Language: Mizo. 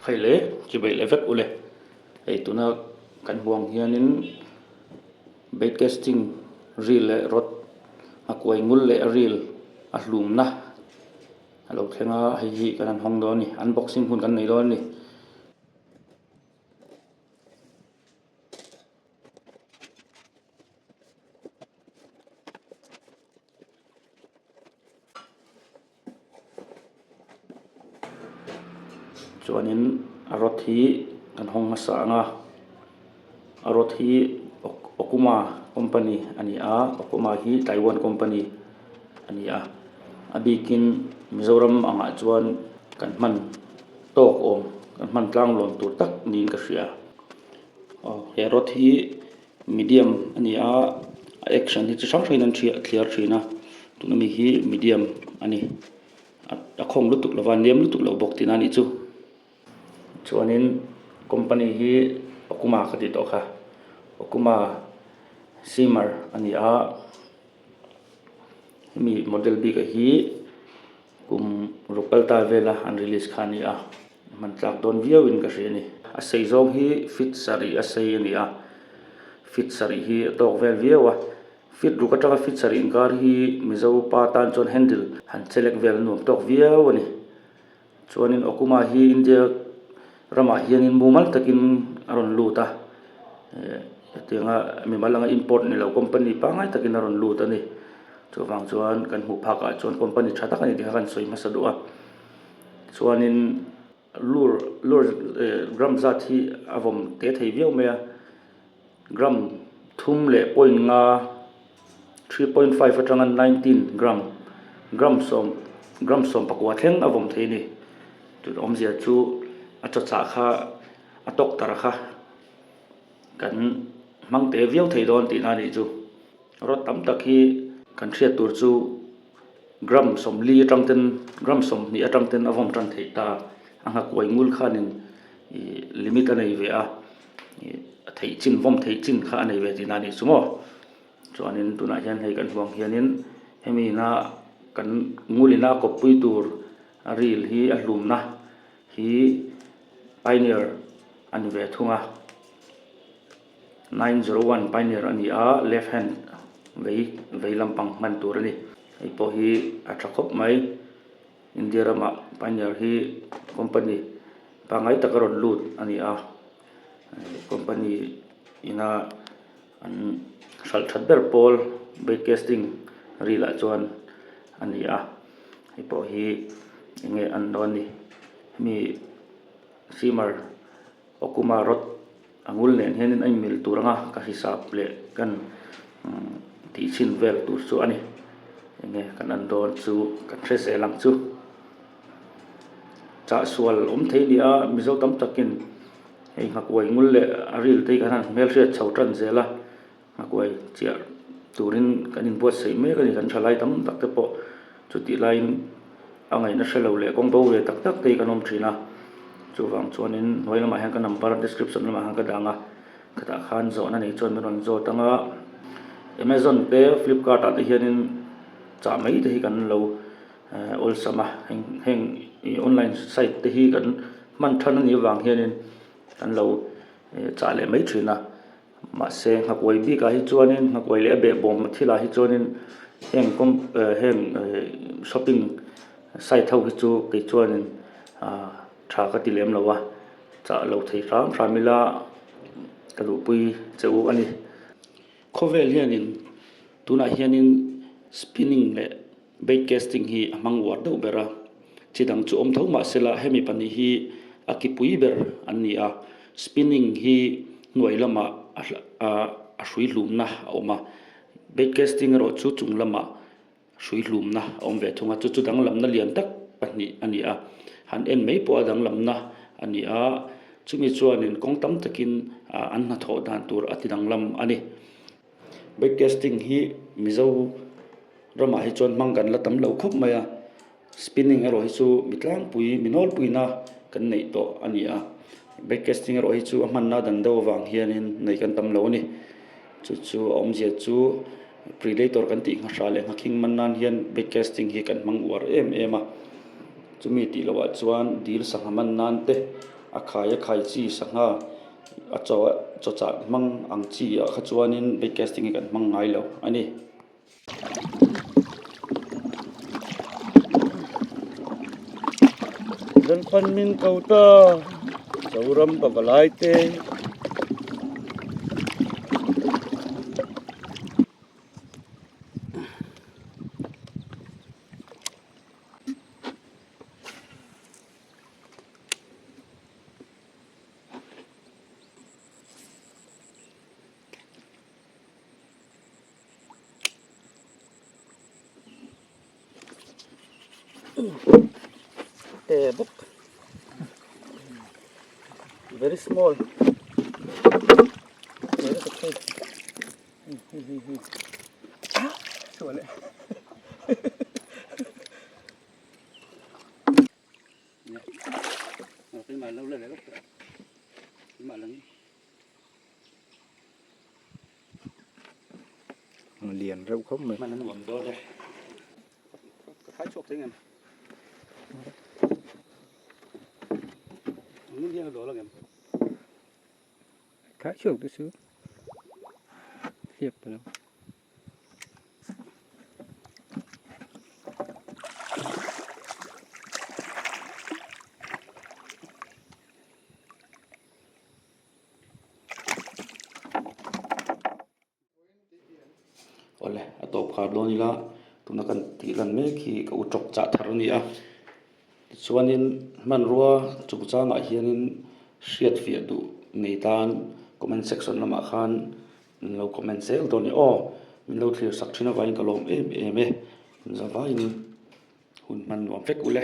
Hei le chibai leh vek ule hei tuna kan hmuh ang hianin bait casting reel leh rod a kuai ngul leh reel a hlumna a lo thleng a hei hi kan han hawng dawn a ni unboxing hun kan nei dawn a ni. Chuanin a rod hi kan hawng hmasa ang a a rod hi Okuma company a ni a Okuma hi Taiwan company a ni a a bikin Mizoram angah chuan kan hman tawk awm kan hman tlang lawn tur tak niin ka hria aw he rod hi medium a ni a a action hi chi hrang hrangin an thliar thin a tuna mi hi medium a ni a khawng lutuk lo va a nem lutuk lo bawk tihna a nih chu chuanin company hi Okuma ka tih tawh kha Okuma simmer a ni a hemi model bik ah hi kum ruk kal ta vela an release kha a ni a hman tlak dawn viau in ka hria a ni a sei zawng hi feet sarih a sei a ni a feet sarih hi a tawk vel viau a feet ruk atanga feet sarih inkar hi mizo pa tan chuan handle han chelek vel a nuam tawk viau a ni. Chuanin Okuma hi India ramah hianin mumal takin a rawn lut a, hetianga mimal anga import ni lo company pangngai takin a rawn lut a ni. Chuvang chuan kan hmuh phakah chuan company tha tak a ni tih kha kan sawi hmasa duh a. Chuanin lure lure gram zat hi a vawm te thei viau mai a. Gram thum leh point nga 3.5 atanga 19 gram gram sawm gram sawm pakua thleng a vawm thei a ni tun awmzia chu a chawchah kha a tawk tar kha kan hmang te viau thei dawn tihna a nih chu rod tam tak hi kan hriat tur chu gram sawmli atang ten gram sawmhnih atang ten a vawm tan theih ta a nghakuai ngul khanin ih limit a nei ve a. Ih a theih chin vawm theih chin kha a nei ve tihna a nih chu maw chuanin tunah hian hei kan hmuh ang hianin hemi ina kan ngul ina a kawppui tur a ril hi a hlumna hi pioneer a ni ve thung a 901 pioneer a ni a left hand vei vei lampang hman tur a ni hei pawh hi a tha khawp mai. India ramah Pioneer hi company pangngai taka rawn lut a ni a company ina an hralh that ber pawl bait casting ril ah chuan a ni a hei pawh hi eng nge an dawn ni hemi simar Okuma rod a ngul nen hianin a inmil tur anga ka hisap leh kan tih chhin vel tur chu a ni enge kan an dawn chu kan hre zel ang chu chah sual awm thei a ni a mizo tam takin hei nghakuai ngul leh a ril te hi kan han hmelhriat chho tan zel a. A kuai chiah turin kan inbuatsaih mek a ni kan thalai tam tak te pawh chutih laiin a ngaihna hre lo leh kawng bo ve tak tak te hi kan awm thin a chuvang chuanin hnuai lamah hian ka number description lamah hian ka dang a khatah khan zawhna nei chuan min rawn zawt ang a amazon te flipkart ah te hianin chah mai te hi kan lo awlsam a heng heng online site te hi kan hman than a nih avang hianin kan lo chah leh mai thin a. Mahse nghakuai bikah hi chuanin nghakuai leh a behbawm thilah hi chuanin heng kawng heng shopping site ho hi chu kei chuanin ah tha ka ti lem lo a chah lo thei hram hram ila ka duhpui che u a ni. Khawvel hianin tunah hianin spinning leh Bait casting hi a hmang uar deuh ber a, chi dang chu awm tho mah sela hemi pahnih hi a ki pui ber an ni a, spinning hi hnuai lamah a hrui hlumna a awm a, bait casting erawh chu chung lamah hrui hlumna a awm ve thung a, chu chu danglamna lian tak pahnih a ni a, han en mai pawh a danglamna a ni a, chumi chuanin kawng tam takin an hnathawh dan tur a ti danglam a ni. Bait casting hi Mizo ramah hi chuan hmang kan la tam lo khawp mai a, spinning erawh hi chu mi tlangpui mi nawlpuina kan neih tawh a ni a, bait casting erawh hi chu a hmanna dan deuh avang hianin nei kan tam lo a ni. Chu chu a awmzia chu predator kan tih nghahra leh nghakhing man nan hian bait casting hi kan hmang uar em em a, chumi tih lohah chuan dil sangha man nan te. A khai a khai chi sangha a chaw chaw chah hmang ang chi ah kha chuanin bait casting hi kan hmang ngai lo a ni. Lalpan min ko ta Zoram pavalai te. Te bawk very small Lian reuh khawp mai. Khai chhuak te chu hliap ta lo. Awle a tawp khar dawn ila tuna kan tih lan mek hi ka u tawk chah thar a ni a tichuanin hmanrua chungchangah hianin hriat fiah duh nei tan comment section lamah khan min lo comment zel dawn a ni aw min lo thlir sak thin avangin ka lawm em em e zavaiin hun hman nuam vek ule.